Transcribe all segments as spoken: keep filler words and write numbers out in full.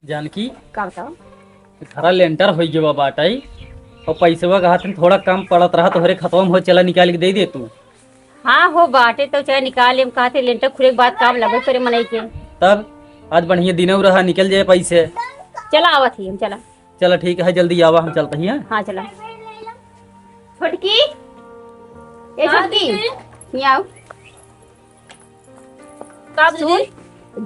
जानकी, का बताओ? घरा लेंटर होइ गवा बाटइ, और पैसवा कहत हन थोड़ा कम पड़त रहा, तोहरे खतवा में हो, चला निकाल के दे दे तू। हाँ हो बाटे, तो चाहे निकाल लेम, कहते लेंटर खुरे के बाद काम लगबे करे मनई के। तब आज बढ़िया दिनौ रहा, निकल जाए पैसे। चला आवत ही हम, चला। चला ठीक है, जल्दी आवा, हम चलत ही, हैं? हाँ चला। छोटकी, ए हाँ छोटकी, दीदी। हियाँ आओ। का सुन, दीदी?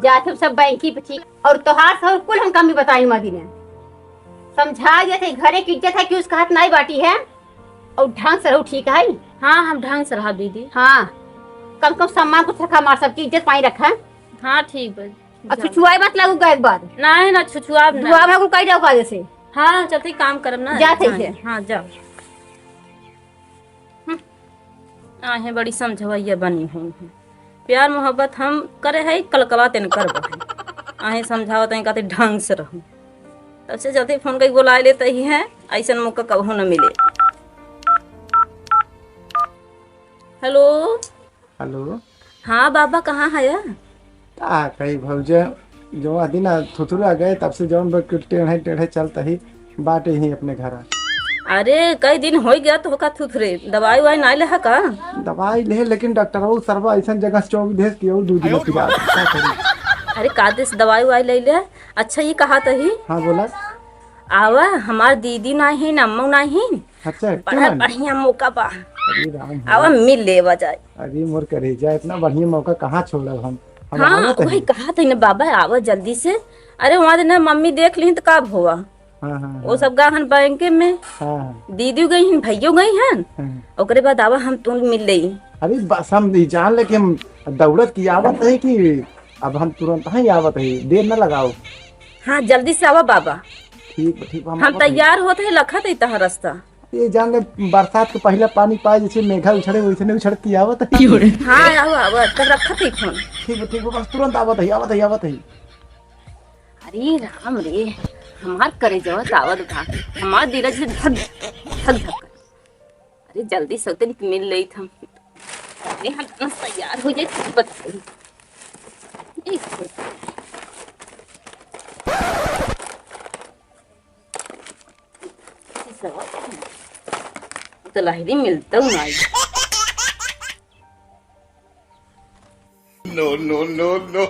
जात हम सब बैंकी पे ठीक, और तोहार सहुर कुल हम कमी बताई मदी ने। समझा देत है, घरे की इज्जत है कि उसका हाथ नाहीं बाटी है, और ढंग से रहू, ठीक है? हाँ, हम ढंग से रहब दीदी। हाँ, कम से कम सम्मान कुछ रखा, हमार सबकी इज्जत पाई रखा। हाँ, ठीक बा। और जाओ। छुछुआए मत लागू का एक बार। नाहीं ना, छुछुआब ना। दुआ में कुल कही जाओ कायदे से। हाँ, चलते काम करब ना। जाते हाँ, हैं। हाँ, जाओ। हम्म, आहे बड़ी समझवैया बनी हुई हैं। प्यार मोहब्बत हम करे है, कलकलात इनकर बा है। आहे समझावत हैं, कहते ढंग से रहू। तब से जल्दी फोन करके बुलाए लेते ही हैं, ऐसन मौका कबहू न मिले। हेलो। हेलो। हाँ बाबा, कहाँ है? का कही भौजा, जो दिन थुथुरा गए, तब से जौन बा टेढ़े टेढ़े चलत ही बाटे ही अपने घर। अरे, कई दिन होइ गया तो का थुथुरे, दवाई उवाई नाहीं लेहा का? दवाई ले, लेकिन डॉक्टर वो सरवा ऐसन जगह से चौक देस कि और दू दिन की बात, का करी? अरे, का देस दवाई उवाई ले ले। अच्छा, ये कहा तही। हाँ, बोला। आवा, हमार दीदी नाहीं, अम्मू नाहीं। अच्छा, बड़ा क्यों नाहीं? बढ़िया मौका बा। अरे राम हो। आवा, मिल लेवा जाए। अरे मोर करेजा, इतना बढ़िया मौका कहाँ छोड़ब हम? हम हाँ, आवत वही हई। कहा था ना बाबा, आवा जल्दी से। अरे वहाँ ना मम्मी देख ली तो का भवा? हाँ, हाँ, वो हाँ। सब गहन बैंके में। हाँ, हाँ। दीदी गई हन, भइयो गई हन। हाँ। ओकरे बाद आवा हम तुम मिल लेई। अरे बस हम ई जान ले कि हम दौड़त की आवत है कि अब हम तुरंत ही आवत है, देर न लगाओ। हाँ, जल्दी से आवा बाबा। ठीक बा, ठीक बा, हम हम आवत है। तैयार होत है, लखत है तहार रास्ता। ये जान ले, बरसात के पहला पानी पाए, जैसे मेघा उछड़े, वैसे नहीं उछड़ के आवत है। हाँ, आवा, आवा, तब रखत है फोन। ठीक बा, ठीक बा, बस तुरंत आवत है, आवत है, आवत है। अरे राम रे, हमार करेजवा कावत बा, हमार दिल से धक धक धक धक। अरे जल्दी से तनिक मिल लेत हम। अरे हम इतना तैयार हो जाए, कुछ बताई। एक मिनट। तो लहरी मिलता हूँ आज। No, no, no, no।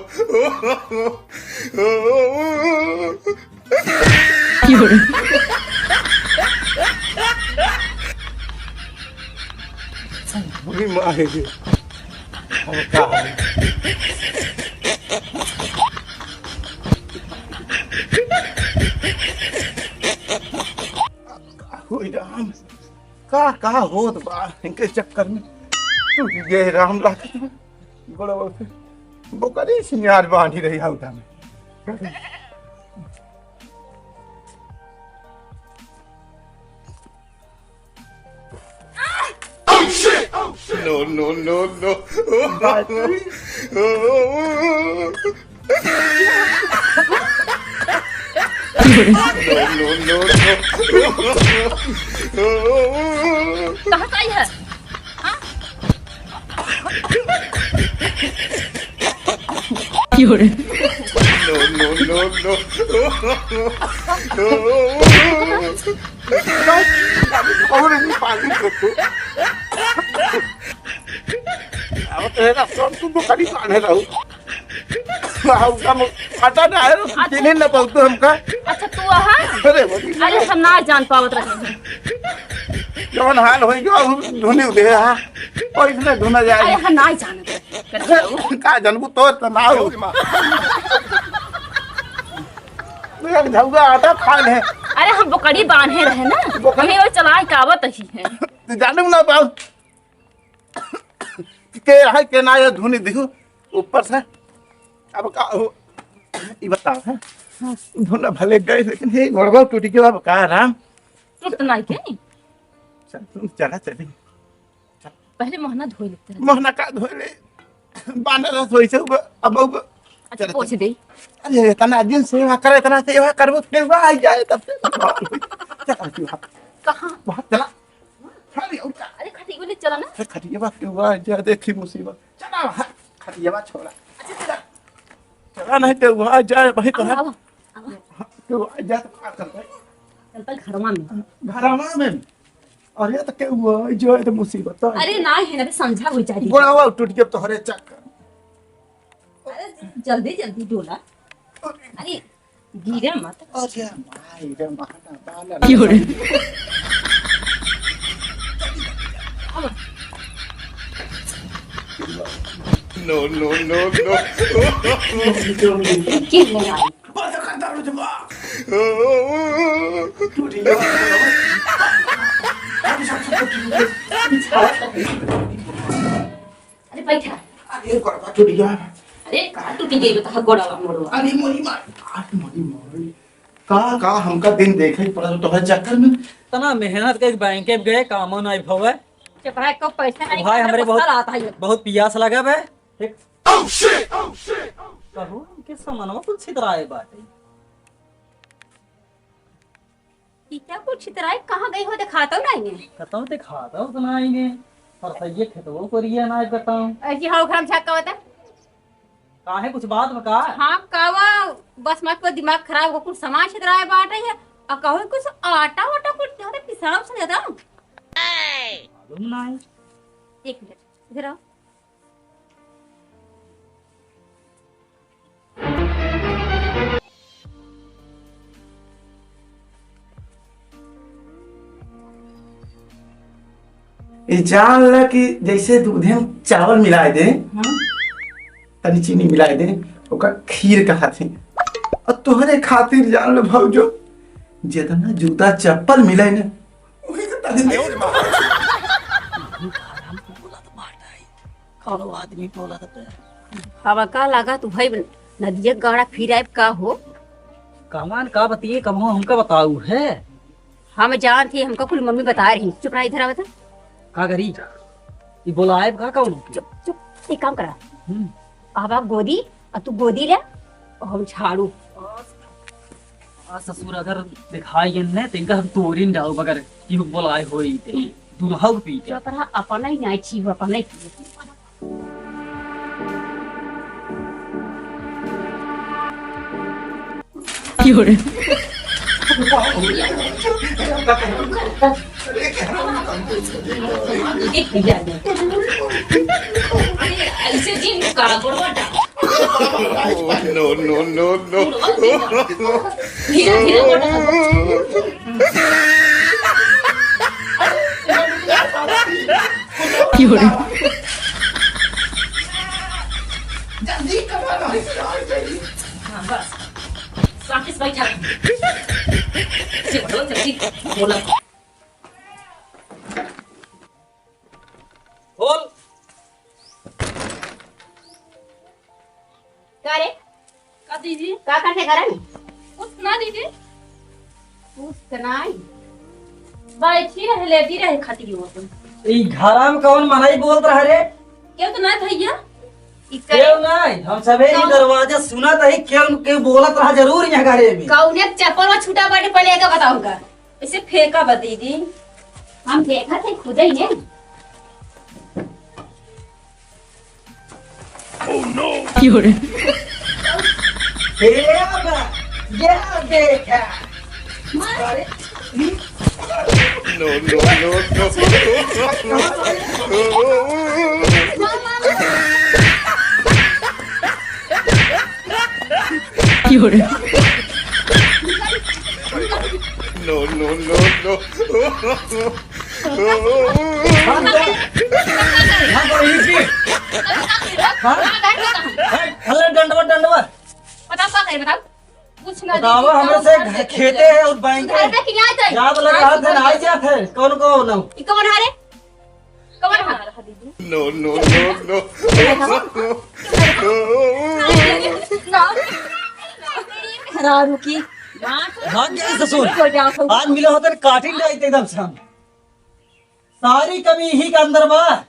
बुरी माँ है ये। और का है? ओए राम, का, का होत बा इनके चक्कर में? तू ये राम लागत बा। गोड़वा से बोकरी सिंगार बांधी रही हौदा में। No, no, no, no। No, no, no, no। कहाँ का है? हाँ? No, no, no, no। और नहीं पानी को तू। अब तेरा सब तू बोकरी बांधे रहू। हमका पता ना है, अच्छा। चिन्हे न पाऊ तो हमका। अच्छा, तू आहा? अरे, बोली। अरे, हम ना जान पावत रहे हैं। जवन हाल होई गयो, हम धुनी उठे हा। और इसमें धुना जाए। अरे, हम ना जानत रहे। का जानबू तो इतना हो। मेरा झौगा आटा खा ले। अरे, हम बोकरी बांधे रहे ना। बोकरी? वही और चला के आवत ही है। तू जानू ना पाऊ। के है के ना, ये धुनी दिहू ऊपर से। अब का हो, ई बताओ, हैं? हाँ। धुना भले गए, लेकिन हे गोड़वा टूट गया, अब का राम? टूट नहीं के? चल, तुम चला चली। पहले मोहना धोई लेते हैं। मोहना का धोई ले? बानर धोई से, अब, अब, अच्छा, चला, पोछ चला। दे। अरे, इतना दिन सेवा करे, इतना सेवा करबो, सेवा आ जाए तब से। चला, चला। कहाँ? बहुत चला। अरे, उठा। अरे, खटिया ले चला ना। अरे, खटिया के हुआ, जा देखी मुसीबत। चला, हाँ, खटिया छोड़ा। अच्छा, चला। चला, नहीं तो हुआ जाए, वही तो आवा, है। आवा, आवा। तू जा तो का करबे? चल, चल घरवा में। घरवा में? अरे, तो के हुआ? जो है तो मुसीबत है। अरे, ना है ना, तो समझा हो जाए। गोड़वा टूट गया तोहरे चक्कर। अरे, जल्दी, जल्दी डोला। अरे, गिरे मत। अरे, माई रे, माना, माना। की हो रे? No, no, no, no। की हो रे? अरे बैठा। अरे गोड़वा टूट गया। अरे का टूट गई बता गोड़वा मोड़वा। अरे मोरी मार, अरे मोरी मार। का, का हमका दिन देखे पड़ा तोहरे चक्कर में। इतना मेहनत के बैंक में गए, कामो नहीं भवे। चपराए को पैसा नहीं भाई, खाना हमरे पक्का बहुत, रहता है। बहुत पियास लगा बे। ठीक। Oh shit! Oh shit! कहूँ के समनवा कुल छितराए बाटे। ई क्या कुल छितराए, कहाँ गई हो, दिखाता नहीं है। कतौ दिखाता तो नहीं है। पर सही खेतवो कोरिया ना बताऊं। ऐसी हाउ घाम झाका होता। काहे, कुछ बात बा का? हाँ, कावा, बस मत को दिमाग खराब हो, कुछ सामान छितराए बाटे है। और कहूँ कुछ आटा वाटा कुछ ज्यादा पिसाब से ज्यादा। मालूम ना है। एक मिनट, इधर आओ। ये जान ला कि जैसे दूधे में चावल मिलाए दे, हाँ। तनी चीनी मिलाए दे, ओकर खीर कहत है। और तोहरे खातिर जान लो भौजो, जितना जूता चप्पल मिले ना, वही तो तनी दे। कौनो आदमी बोला था। हमका लगा तू भाई नदिया गाड़ा फिर आए का हो? कमान का बतिए, कबहू हमका बताऊ है? हम जानत ही, हमका कुल मम्मी बता रही। चुप रहा, इधर आवा तो। का करी? ई बोलाएब का कौनो? चुप, चुप, एक काम करा। हम्म। आवा गोदी, आ तू गोदी ले, और हम झाड़ू। आ ससुर अगर दिखाई गए ने, तो इनका हम तोरिन जाओ, अगर कि बोलाए होई ते। दूल्हा के पीछे। चुप रहा, अपना ही नाई छी हो, अपना ही। अरे, ऐसे जिन का गोड़वा डाल। Oh, no, no, no, no। धीरे, धीरे गोड़वा डाल। की हो रे? जल्दी करो ना, जल्दी। हाँ, बस। वापस बैठा। जल्दी, जल्दी बोला। बोल। का रे? का दीदी? का करते घरे में? कुछ ना दीदी। कुछ तो नहीं। बैठी रहे, लेटी रहे खाती हो तुम। ई घरा में कौन मनई बोलत रहा रे? केहू तो ना भैया। ई करे केहू नहीं, हम सबे ई कौन? दरवाजा सुनत रही, केहू, केहू बोलत रहा जरूर यहाँ घरे में। कौने चप्पल में छूटा बाटे, पहले एका बताऊंगा। इसे फेंका बा दीदी। हम देखा थे खुदे ही है। Oh no! की हो रे? हे बा, ये देखा। अरे, No, no, no, no। की हो रे? No, no, no, no। हाँ, तो, हाँ, तो ये की। हाँ? हाँ, हले डंडवा, डंडवा। बताओ, का करे, बताओ? कुछ ना बतावा, दीदी, हमरे से खेते है और बैंक है। घर पे किनारे जाए। जात लगा हाथ है, आई जात है। कौन को ना? ई कौन है रे? कौन है? No, no, no, no। ना। मेहरारू की। भाग गए ससुर। आज मिला होता काटिन जाइत एकदम से हम। सारी कमी इही के अंदर बा।